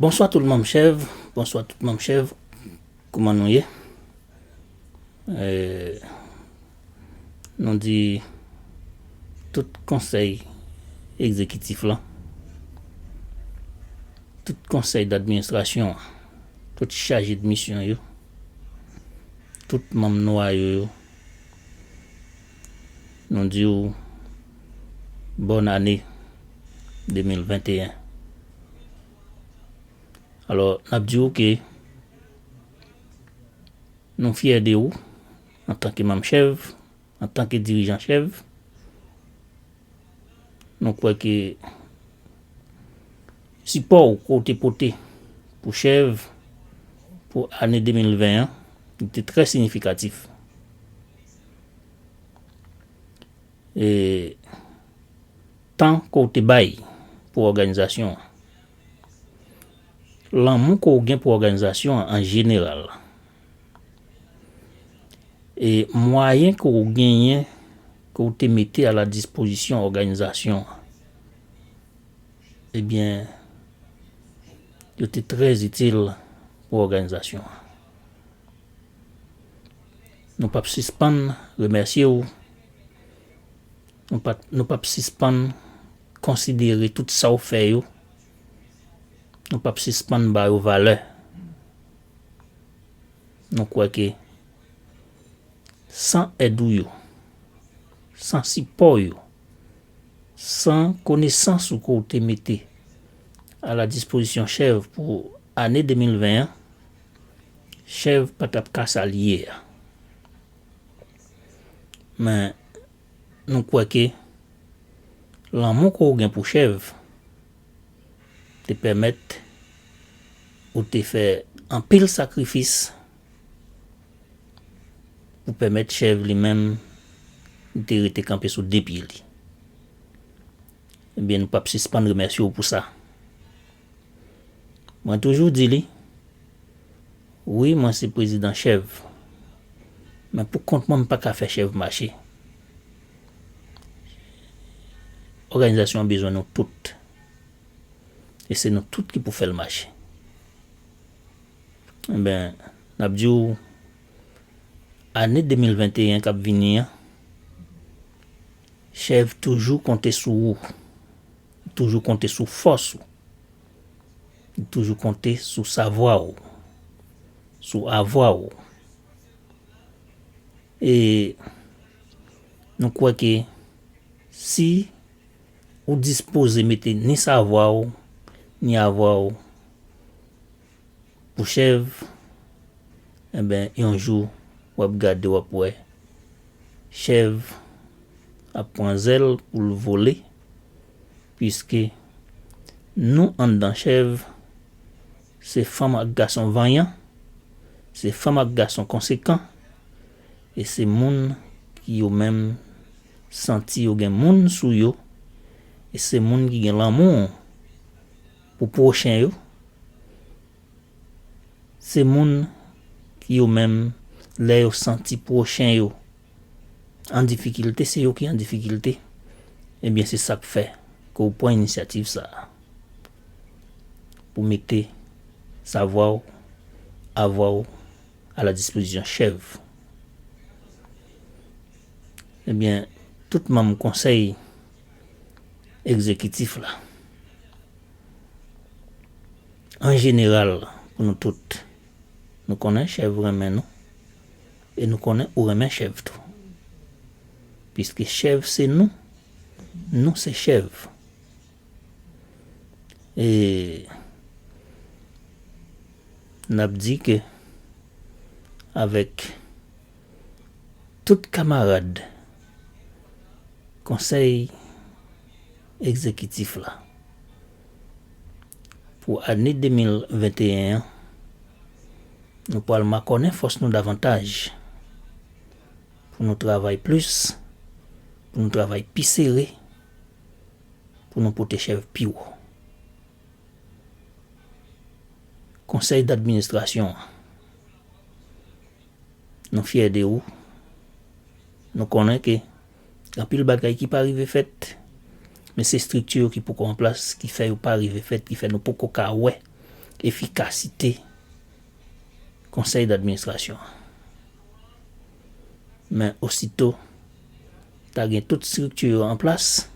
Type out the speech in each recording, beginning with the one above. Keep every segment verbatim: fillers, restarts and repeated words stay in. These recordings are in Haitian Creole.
Bonswa tout manm chèv, bonswa tout manm chèv. Kouman nou ye? Eh, nou di tout konsèy egzekitif lan, tout konsèy d'administrasyon an, tout chaje de misyon yo, tout manm nwayo yo, nou di w bòn ane de mil venteyen. Alò, n ap di w ke nou fyè de ou antanke manm chèv, antanke dirijan chèv. Nou kwè ke sipò w ke w te pote pou chèv pou ane de mil ven an, li te trè siyifikatif. E tan ke w te bay pou òganizasyon an, lanmou ke w gen pou òganizasyon an an jeneral, e mwayen ke w genyen, ke w te mete a la dispozisyon òganizasyon an, ebyen, yo te trè itil pou òganizasyon an. Nou p ap sispann remèsye w. Nou pa, nou p ap sispann konsidere tout sa w fè yo. Nou p ap sispann ba yo valè. Nou kwè ke san èd ou yo, san sipò yo, san konesans ou ke w te mete a la dispozisyon chèv pou ane de mil ven an, chèv pa t ap ka sa l ye a. Men, nou kwè ke lanmou ke w gen pou chèv te pèmèt ou te fè anpil sakrifis pou pèmèt chèv li menm li te rete kanpe sou de pye li. Ebyen, nou p ap sispann remèsye w pou sa. Mwen toujou di li, wi, mwen se prezidan chèv, men pou kont mwen, m pa ka fè chèv mache. Òganizasyon an bezwen nou tout. E se nou tout ki pou fè l mache. Enben, n ap di w, ane de mil venteyen k ap vini an, chèv toujou konte sou ou, toujou konte sou fòs ou, toujou konte sou savwa w, sou avwa w. E nou kwè ke si ou dispoze mete ni savwa w, ni avwa w pou chèv, enben, yon jou, w ap gade, w ap wè, chèv ap pran zèl pou l vole, piske nou anndan chèv, se fanm ak gason vanyan, se fanm ak gason konsekan, e se moun ki yo menm santi yo gen moun sou yo, e se moun ki gen lanmou pou pwochen yo, se moun ki yo menm, lè yo santi pwochen yo an difikilte, se yo ki an difikilte, ebyen, se sa k fè ke w pran inisyativ sa a pou mete savwa w, avwa w a la dispozisyon chèv. Ebyen, tout manm konsèy egzekitif la, an jeneral, pou nou tout, nou konnen chèv renmen nou, e nou konnen ou renmen chèv tou. Piske chèv se nou, nou se chèv. E n ap di ke avèk tout kamarad konsèy egzekitif la, pou ane de mil venteyen an, nou pral makònen fòs nou davantaj pou nou travay plis, pou nou travay pi sere, pou nou pote chèv pi wo. Konsèy d'administrasyon an, nou fyè de ou. Nou konnen ke gen anpil bagay ki pa rive fèt, men se estrikti yo ki poko an plas, ki fè yo pa rive fèt, ki fè nou poko ka wè efikasite konsèy d'administrasyon an. Men osito ta gen tout estrikti yo an plas,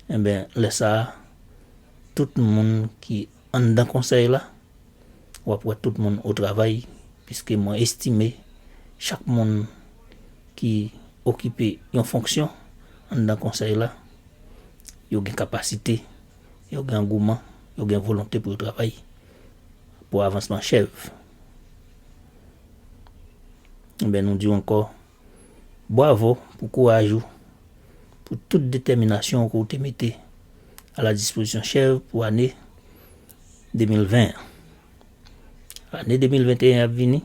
enben, lè sa a, tout moun ki anndan konsèy la, w ap wè tout moun o travay, piske mwen estime chak moun ki okipe yon fonksyon anndan konsèy la, yo gen kapasite, yo gen angouman, yo gen volonte pou yo travay pou avansman chèv. Enben, nou di w ankò, bwavo pou kouraj ou, pou tout detèminasyon ke w te mete a la dispozisyon chèv pou ane de mil ven an. Ane de mil venteyen ap vini,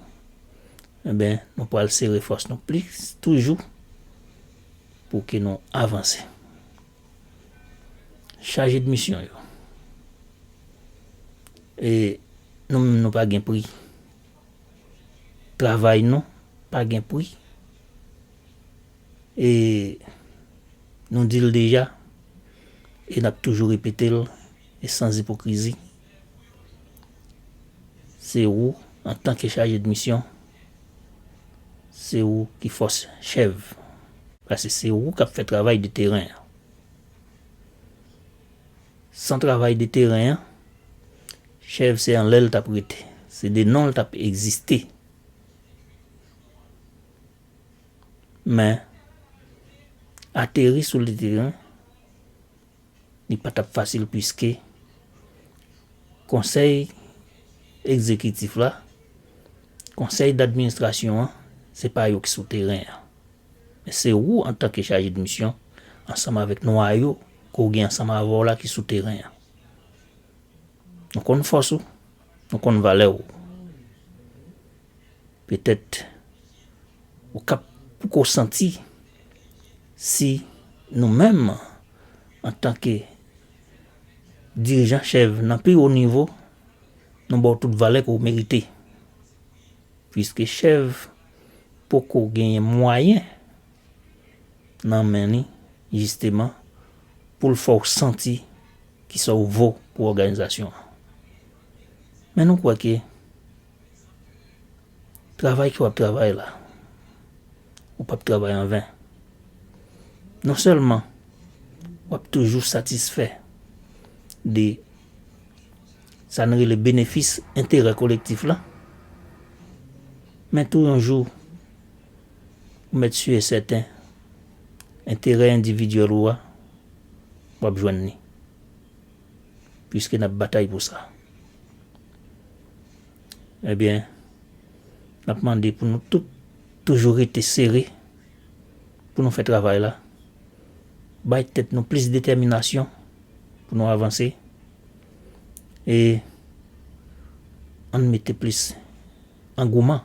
enben, nou pral sere fòs nou plis toujou pou ke nou avanse. Chaje de misyon yo. E nou menm nou pa gen pri. Travay nou pa gen pri. E nou di l deja, e n ap toujou repete l, e san ipokrizi. Se ou, antanke chaje de misyon, se ou ki fòs chèv. Paske se ou k ap fè travay de teren an. San travay de teren an, chèv se anlè l t ap rete. Se de non l t ap egziste. Men, ateri sou le teren, li pa t ap fasil, piske konsèy egzekitif la, konsèy d'administrasyon an, se pa yo ki sou teren an. Men se ou, antanke chaje de misyon, ansanm avèk nwayo ke w gen ansanm avè w la ki sou teren an. Nou konn fòs ou, nou konn valè w. Petèt, ou ka poko santi si nou menm, antanke dirijan chèv nan pi wo nivo, nou ba w tout valè ke w merite. Piske chèv poko genyen mwayen nan men li, jisteman, pou l fè w santi kisa w vo pou òganizasyon an. Men nou kwè ke travay ke w ap travay la, ou p ap travay anven. Non sèlman w ap toujou satisfè de sa n rele benefis enterè kolektif la, men tou yon jou, ou mèt si e sèten, enterè endividyèl ou a, w ap jwenn li. Piske n ap batay pou sa. Ebyen, n ap mande pou nou tout toujou rete sere, pou nou fè travay la, bay tèt nou plis detèminasyon pou nou avanse, e ann mete plis angouman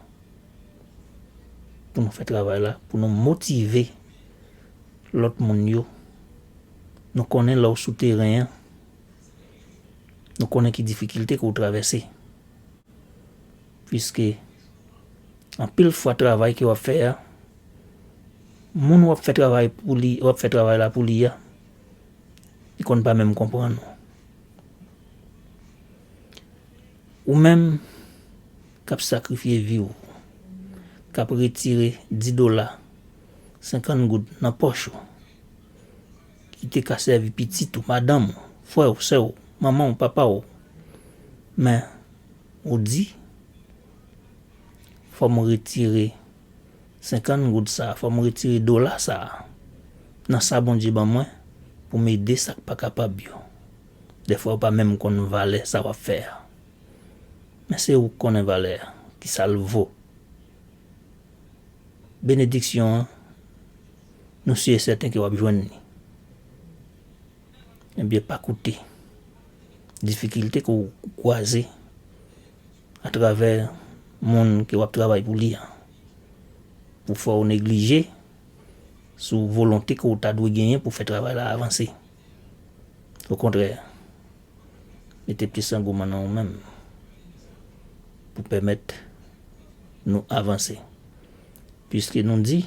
pou nou fè travay la, pou nou motive lòt moun yo. Nou konnen lè w sou teren an, nou konnen ki difikilte ke w travèse. Piske anpil fwa travay ke w ap fè a, moun w ap fè travay pou li, w ap fè travay la pou li a, li konn pa menm konprann ou. Ou menm k ap sakrifye vi w, k ap retire dis dola, senkant goud nan pòch ou, ki te ka sèvi pitit ou, madanm ou, frè w, sè w, manman w, papa w. Men, ou di, fò m retire senkant goud sa a, fò m retire dola sa a nan sa Bondye ban mwen pou m ede sa k pa kapab yo. Dèfwa ou pa menm konn valè sa w ap fè a. Men se ou k konnen valè a, kisa l vo. Benediksyon an, nou si e sèten ke w ap jwenn li. Ebyen, pa koute difikilte ke w kwaze atravè moun ke w ap travay pou li an, pou fè w neglije sou volonte ke w ta dwe genyen pou fè travay la avanse. Okontrè, mete plis angouman nan ou menm pou pèmèt nou avanse. Piske nou di,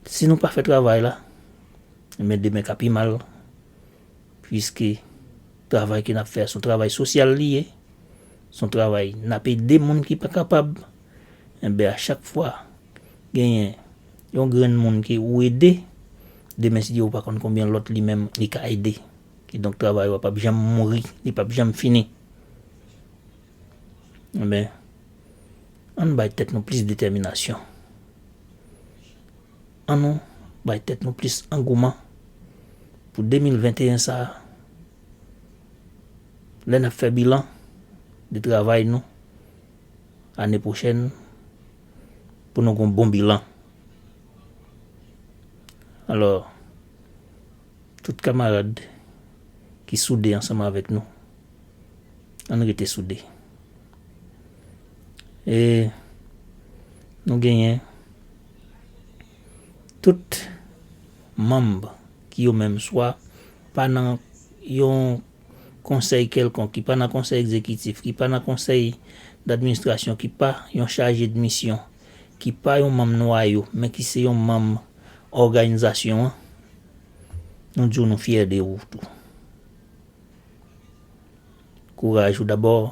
si nou pa fè travay la, men demen ka pi mal, piske Travay ke n ap fè a, se yon travay sosyal li ye. Se yon travay n ap ede moun ki pa kapab. Enben, a chak fwa genyen yon grenn moun ke ou ede, demen, si Dye vle, ou pa konn konbyen lòt li menm li ka ede. Kidonk, travay ou a p ap janm mouri, li p ap janm fini. Enben, ann bay tèt nou plis detèminasyon. Ann nou bay tèt nou plis angouman pou de mil venteyen sa a. Lè n ap fè bilan de travay nou ane pwochèn, pou nou gen yon bon bilan. Alò, tout kamarad ki soude ansanm avèk nou, ann rete soude. E nou genyen tout manm ki yo menm swa pa nan yon konsèy kèlkonk, ki pa nan konsèy egzekitif, ki pa nan konsèy dadministrasyon, ki pa yon chaje de misyon, ki pa yon manm nwayo, men ki se yon manm òganizasyon an, nou di w nou fyè de ou tou. Kouraj ou dabò,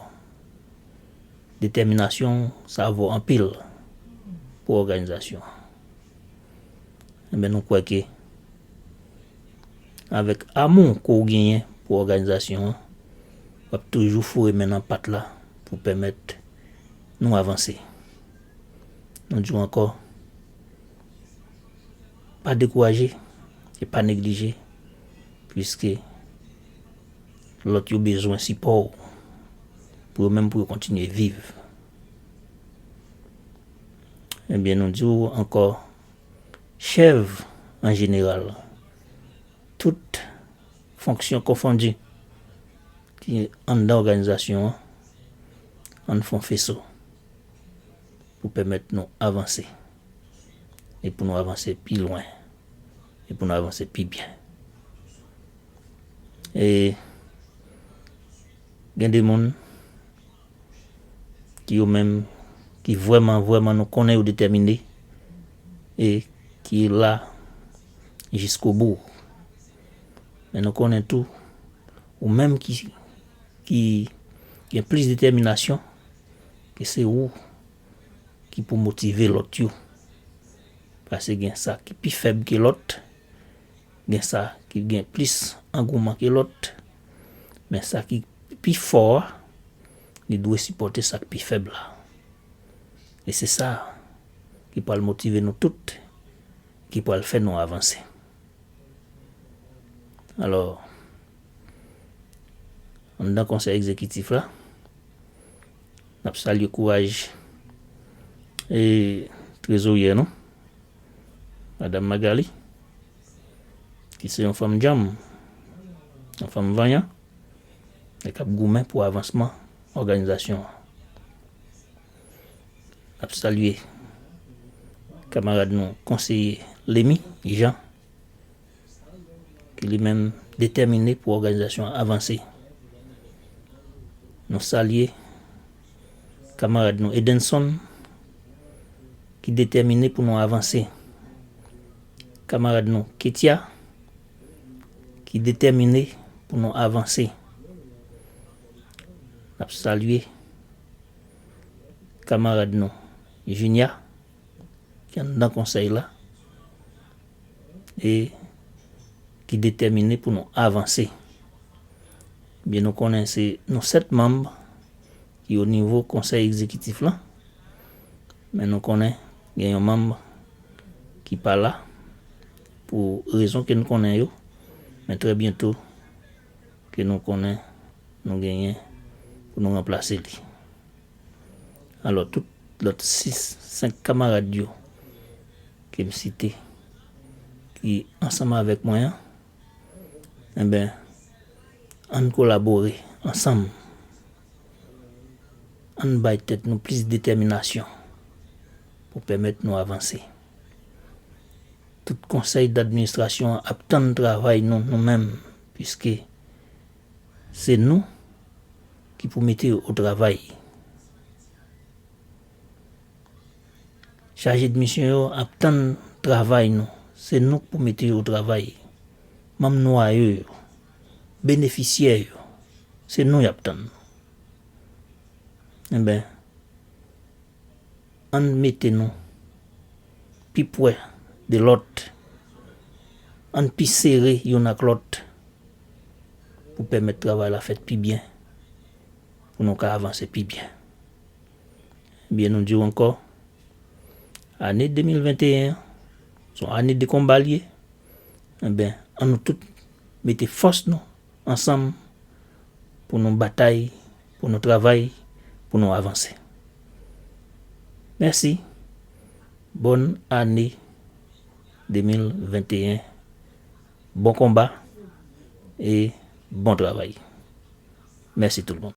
detèminasyon, sa vo anpil pou òganizasyon an. Enben, nou kwè ke avèk amou ke w genyen pou òganizasyon an, w ap toujou foure men nan pat la pou pèmèt nou avanse. Nou di w ankò, pa dekouraje e pa neglije, piske lòt yo bezwen sipò w pou yo menm, pou yo kontinye viv. Ebyen, nou di w ankò, chèf an jeneral, tout fonksyon konfondi ki anndan òganizasyon an, ann fè yon feso pou pèmèt nou avanse e pou nou avanse pi lwen e pou nou avanse pi byen. E gen de moun ki yo menm, ki vrèman, vrèman nou konnen yo detèmine e ki la jiskobou. Men nou konnen tou, ou menm ki, ki gen plis detèminasyon, ke se ou ki pou motive lòt yo. Paske gen sa ki pi fèb ke lòt, gen sa ki gen plis angouman ke lòt, men sa ki pi fò a, li dwe sipòte sa k pi fèb la. E se sa ki pral motive nou tout, ki pral fè nou avanse. Alò, anndan konsèy egzekitif la, n ap salye kouraj e trezoryè nou, Madanm Magali, ki se yon fanm djanm, yon fanm vanyan, e k ap goumen pou avansman òganizasyon an. N ap salye kamarad nou, konseye Lemi Jean, ki li menm detèmine pou òganizasyon an avanse. Nou salye kamarad nou Edenson, ki detèmine pou nou avanse. Kamarad nou Ketia, ki detèmine pou nou avanse. N ap salye kamarad nou Junia, ki anndan konsèy la e ki detèmine pou nou avanse. Byen, nou konnen se nou sèt manm ki o nivo konsèy egzekitif la, men nou konnen gen yon manm ki pa la pou rezon ke nou konnen yo, men trè byento ke nou konnen nou genyen pou nou ranplase li. Alò, tout lòt sis, senk kamarad yo ke m site, ki ansanm avèk mwen an, enben, ann kolabore ansanm. Ann bay tèt nou plis detèminasyon pou pèmèt nou avanse. Tout konsèy dadministrasyon an ap tann travay nou, nou menm, piske se nou ki pou mete yo o travay. Chaje de misyon yo ap tann travay nou. Se nou k pou mete yo o travay. Manm nwayo yo, benefisyè yo, Se nou y ap tann. Enben, ann mete nou pi pwè de lòt, ann pi sere youn ak lòt pou pèmèt travay la fèt pi byen, pou nou ka avanse pi byen. Ebyen, nou di w ankò, ane de mil venteyen an, se yon ane de konba l ye. Enben, ann nou tout mete fòs nou ansanm pou nou batay, pou nou travay, pou nou avanse. Mèsi. Bòn ane de mil venteyen. Bon konba e bon travay. Mèsi tout moun.